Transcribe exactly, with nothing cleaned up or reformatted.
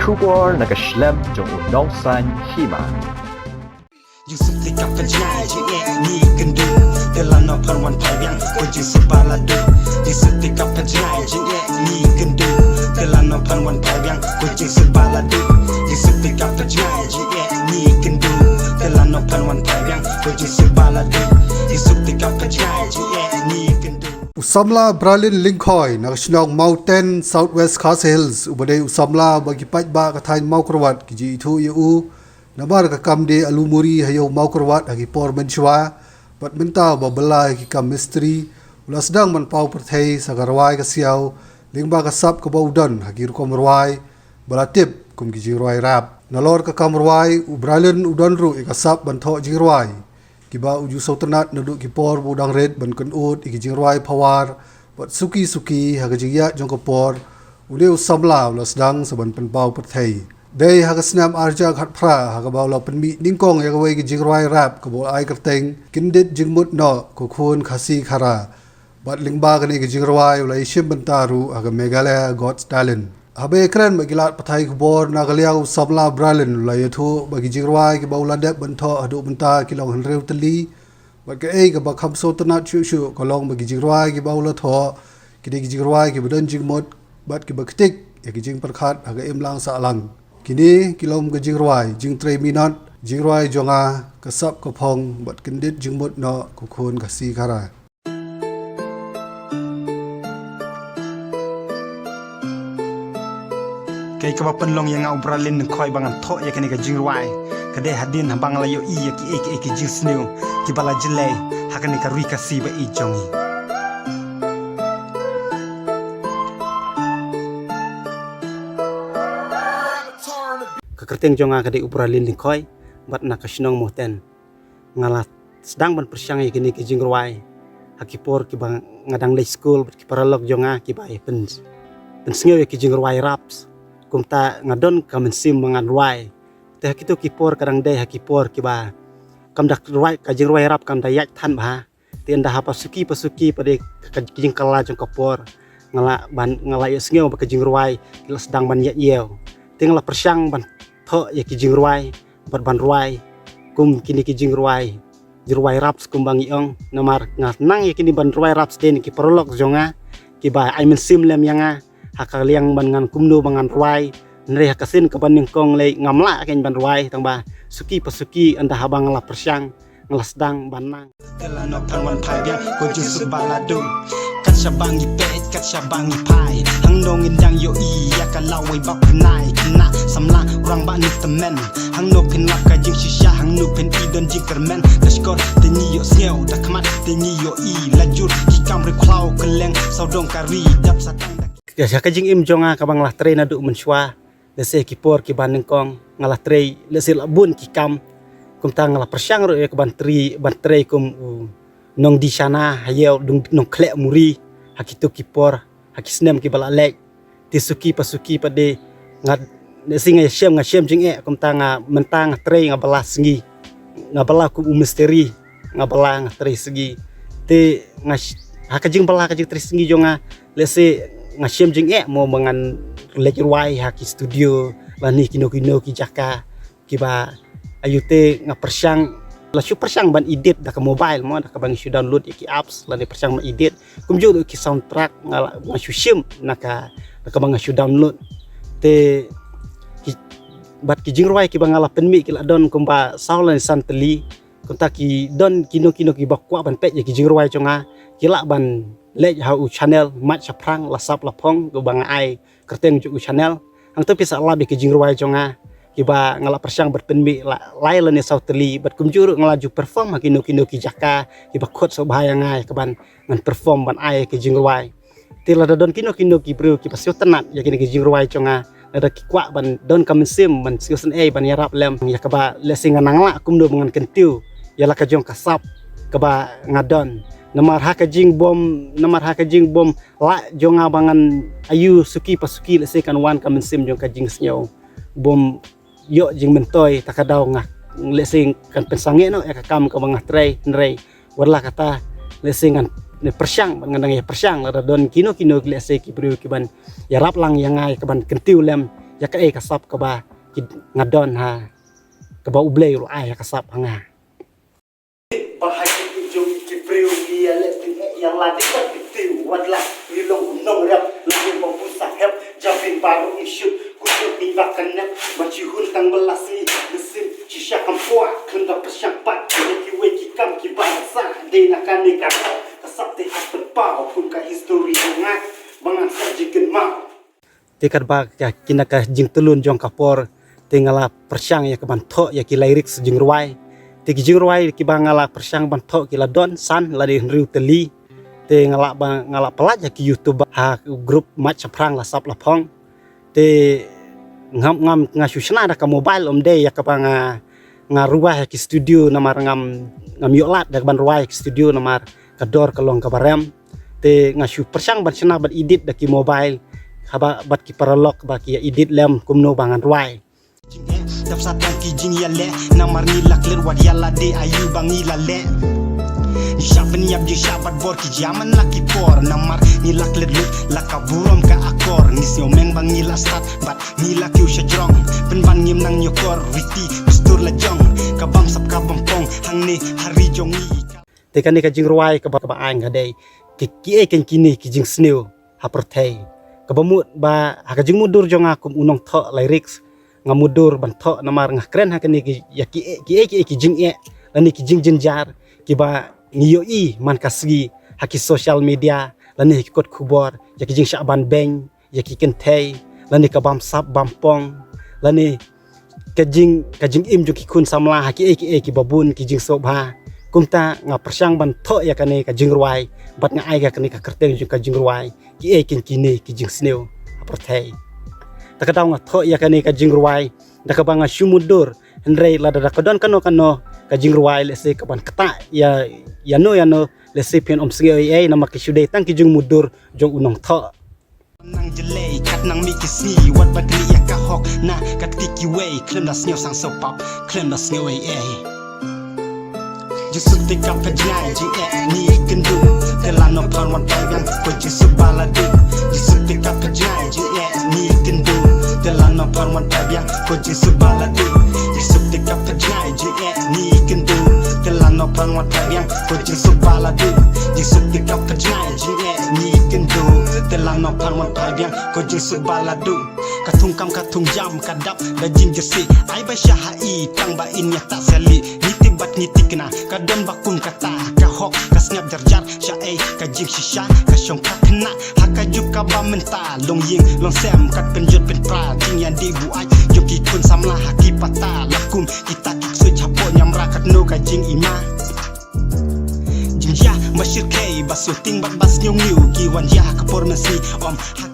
Khubor na ka shlem jong u nongsan hima. Jingsuk te kap ka jngai jingeh ni kendu. Te la no phan wan phai biang ko jingsuk ba la du. Jingsuk te kap ka jngai jingeh ni kendu. Te la no phan wan phai biang ko jingsuk ba la du. Jingsuk te kap ka jngai jingeh ni kendu. Te la no phan wan phai biang ko jingsuk ba la du. Jingsuk te kap ka jngai jingeh ni kendu. U samla Bralin Lyngkhoi na ka shnong Mawten, South West Khasi Hills, uba dei u samla ba ki paidbah ka thaiñ Mawkyrwat ki ju ithuh ïa u namar ka kam die alu muri ha ïew Mawkyrwat ha ki por mynshuwa, bad mynta ba bylla ïa ki kam mistri, u la sdang ban paw pyrthei sa ka rwai ka siaw lyngba ka sap kaba u don ha ki rukom rwai ba la tip kum ki jingrwai rap. Nalor ka kam rwai, u Bralin u don ruh ïa ka sap ban thoh jingrwai kiba u ju sngewtynnat naduh ki por ba u dang rit ban kynud ïa ki jingrwai phawar bad suki suki. Ha ka jingïaid jong ka por, une u samla u la sdang sa ban pynpaw pyrthei. Dei ha ka snem ar hajar khatphra ha kaba u la pynmih nyngkong ïa kawei ka jingrwai rap kaba u la ai kyrteng Kyndit Jingmut Noh Ko Khun Khasi Khara. Bad lyngba kane ka jingrwai u la ïashim bynta ruh ha ka Meghalaya Got Talent. Haba ïakren bad ki lad pathai khubor na ka liang, u samla Bralin u la ïathuh ba ki jingrwai kiba u la dep ban thoh haduh mynta ki long hynriew tylli. Bad kaei kaba kham sngewtynnat shuh shuh ka long ba ki jingrwai kiba u la thoh ki dei ki jingrwai kiba don jingmut bad kiba ktik ïa ki jingpyrkhat ha ka imlang sahlang. Kine ki long ka jingrwai Jingtrei Minot, Jingrwai Jong Nga, Ka Sap Ka Phong bad Kyndit Jingmut Noh Ko Khun Khasi Khara. Kaei kaba pynlong ïa nga, u Bralin Lyngkhoi, ba ngan thoh ïa kane ka jingrwai ka dei hadien haba nga la ïohi ïa kiei kiei ki jingsniew kiba la jlei ha kane ka ri Khasi ba ïeit jong ngi. Ka kyrteng jong nga ka dei u Bralin Lyngkhoi, bad na ka shnong Mawten. Nga la sdang ban pyrshang ïa kine ki jingrwai ha ki por kiba nga dang leit skul bad ki paralok jong nga kiba ïa pyn, pynsngew ïa ki jingrwai raps. Kumta nga don ka mynsiem ba ngan rwai. Te ha kito ki por ka dang dei ha ki por kiba kam da rwai, ka jingrwai rap kam da ïaid than bha. Te ynda haba suki pa suki pat de ka, ka jingkylla jong ka por, nga la ban, nga la ïohsngew ba ka jingrwai ki la sdang ban ïaid ïew. Te nga la pyrshang ban thoh ïa ki jingrwai bad ban rwai kum kine ki jingrwai, jingrwai raps kumba ngi ong. Namar nga nang ïa kine ban rwai raps de na ki paralok jong nga kiba ai mynsiem lem ïa nga ha ka liang ban ngan kumno ba ngan rwai. Hynrei ha ka sien kaba nyngkong lei ngam lah kein ban rwai, tang ba suki pa suki ynda haba nga la pyrshang, nga la sdang ban nang. Te la no phan wan phai biang ko jingsuk ba la du. Kat shaba ngi peit, kat shaba ngi phai, hangno ngin dang ïohi ïa ka lawei ba pynai. Khynnah samla, rangbah ne tymmen, hangno phin lap ka jingshisha, hangno phin i don jingkyrmen. Ka shkor te ngi ïohsngew, da khmat te ngi ïohi, la jur ki kam ri khlaw kylleng, sawdong ka ri dap satang da. Ïa ka jingim jong nga kaba nga la trei naduh mynshuwa, lehse ki por kiba nyngkong nga la trei, lehse la bun ki kam. Kumta nga la pyrshang ruh ïa ka ban trei, ban trei kum u nongdie shana ha ïew, nong, nongkhleh muri ha kito ki por, ha ki snem kiba la leit. Te suki pa suki pat de nga, lehse nga shem, nga shem jingeh, kumta nga, mynta nga trei nga bylla sngi, nga bylla kum u mistri, nga bylla nga trei sngi. Te nga sh-, ha ka jingbylla ka jingtrei sngi jong nga, lehse nga shem jingeh mo ba ngan leit rwai ha ki studio lane kino kino ki jaka kiba, aïu te nga pyrshang, la shu pyrshang ban edit da ka mobile mo, da kaba nga shu download ïa ki apps lane pyrshang ban edit. Kumjuh ruh ki soundtrack nga la, nga shu shim na ka, na kaba nga shu download. Te ki, bad ki jingrwai kiba nga la pynmih ki la don kumba saw lane san tylli. Kumta ki don kino kino kiba kwah ban peit ïa ki jingrwai jong nga, ki lah ban leit ha u channel Mat Shaphrang La Sap La Phong, kaba nga ai kyrteng jong u channel. Hangto phi sa lap ïa ki jingrwai jong nga kiba nga la pyrshang bad pynmih la lai lane saw tylli, bad kumjuh ruh nga la ju perform ha kino kino ki jaka kiba khot sngewbha ïa nga ïa kaban ngan perform ban ai ïa ki jingrwai. Te lada don kino kino ki briew kiba sngewtynnat ïa kine ki jingrwai jong nga, lada ki kwah ban don ka mynsiem ban sngewsynei ban ïarap lem ïa kaba lehse nga nang lah kumno ba ngan kyntiew ïa la ka jong ka sap kaba nga don. Namar ha ka jingbym, namar ha ka jingbym lah jong nga ba ngan aïu suki pa suki, lehse kan wan ka mynsiem jong ka jingsngew bym ïoh jingmyntoi, ta ka daw nga lehse kan pynsangeh noh ïa ka kam kaba nga trei. Hynrei wat la kata, lehse ngan pyrshang, ngan dang ïa pyrshang lada don kino kino lehse ki briew kiban ïarap lang ïa nga ïa kaban kyntiew lem Ïa kaei ka sap kaba ki nga don ha, kaba U Blei u la ai ïa ka sap ha nga. Ba ha ki jong ki briew ngi ïa leh tyngeh ïa lade bad ki tiew, wat la ngi long u nongrep lane ba u sahep, jabieng baroh ngi shut, ku shut ngi ba ka nep, ba chi hun tang ba la sngi, mynsiem shisha kam kwah, khlem da pyrshang pat ïa kiwei ki kam kiba sah, dei na kane ka sap, ka sap te ha pynpaw, kum ka histori jong nga ba ngan sa jingkynmaw. Te katba ka, kine ka jingtylun jong ka por, te nga la pyrshang ïa ka ban thoh ïa ki lyrics jingrwai. Te ki jingrwai kiba nga la pyrshang ban thoh ki la don san lane hynriew tylli. Te nga la ba, nga la pyllait ïa ki YouTube ha group Mait Shaphrang La Sap La Phong. Te ngam, ngam, nga shu shna da ka mobile, ym dei ïa kaba nga, nga rwai ha ki studio namar ngam, ngam ïoh lad da ka ban rwai ha ki studio namar ka dor ka long kaba rem. Te nga shu pyrshang ban shna ban edit da ki mobile, haba bad ki paralok ba ki ïa edit lem kumno ba ngan rwai. Dap sa tang ki jingïaleh, namar ngi la klet wat ïa lade aïu ba ngi la leh. Ngi shah pynïap jingshah bad bor ki jia man la ki por, namar ngi la klet lut la ka burom ka akor. Ngi sngew meng ba ngi la stad bad ngi la kiew sha jrong, pynban ngim nang ñiewkor, riti dustur la jong, ka bam sap ka bam pong hangne ha ri jong ngi. Te kane ka jingrwai kaba, kaba aiñ ka dei ki, kiei kein kine ki jingsniew ha pyrthei. Kaba mut ba ha ka jingmutdur jong nga kum u nongthoh lyrics, nga mutdur ban thoh namar nga kren ha kane ki, ïa kiei, kiei, kiei ki jingeh lane ki jingjynjar kiba ngi ïohi man ka sngi ha ki social media lane ha ki kot khubor, ïa ki jingshah ban beiñ, ïa ki kynthei, lane ka bam sap bam pong, lane ka jing, ka jingim jong ki khun samla ha kiei kiei kiba bun ki jingsngewbha. Kumta nga pyrshang ban thoh ïa kane ka jingrwai bad nga ai ïa kane ka kyrteng jong ka jingrwai, kiei kein kine ki jingsniew ha pyrthei. Ta ka daw nga thoh ïa kane ka jingrwai da kaba nga shu mutdur, hynrei lada da ka don kano kano ka jingrwai lehse kaban ktah ïa, ïano ïano, lehse phin ym sngew ei ei namar ki shu dei tang ki jingmutdur jong u nongthoh. Nang jlei kat nang mih ki sngi, wat ba kli ïa ka hok na kat ki kiwei, khlem da sngew sang sngewpap, khlem da sngew ei ei. Jingsuk te ka pynjngai jingeh ni kyndu, te lano phan wan phai biang ko jingsuk ba la dei. Jingsuk te ka pynjngai jingeh ni kyndu, te lano phan wan phai biang ko jingsuk ba la dei. Jingsuk te ka pynjngai jingeh ni kyndu, te lano phan wan phai biang ko jingsuk ba la dei. Jingsuk te ka pynjngai jingeh ni kyndu, te lano phan wan phai biang ko jingsuk ba la dei. Ka thung kam ka thung jam ka dap da jingjyrsih, ai ba shah ha i tang ba in ïa ta sali. Ngi tip bad ngi tikna ka don ba kum kata, ka hok ka sngap jar jar, sha ei ka jingshisha ka shong ka khynnah. Ha ka juk kaba mynta long ïing long sem, kat pynjot pynpra jingïadei buaid jong ki khun samla ha ki patta, la kum kita ki ksuid hapoh ñiamra, katno ka jingima. Jingjia ba shyrkhei ba sngewtieng bad ba sngewngiew, ki wan jia ha ka por mynsngi, ym ha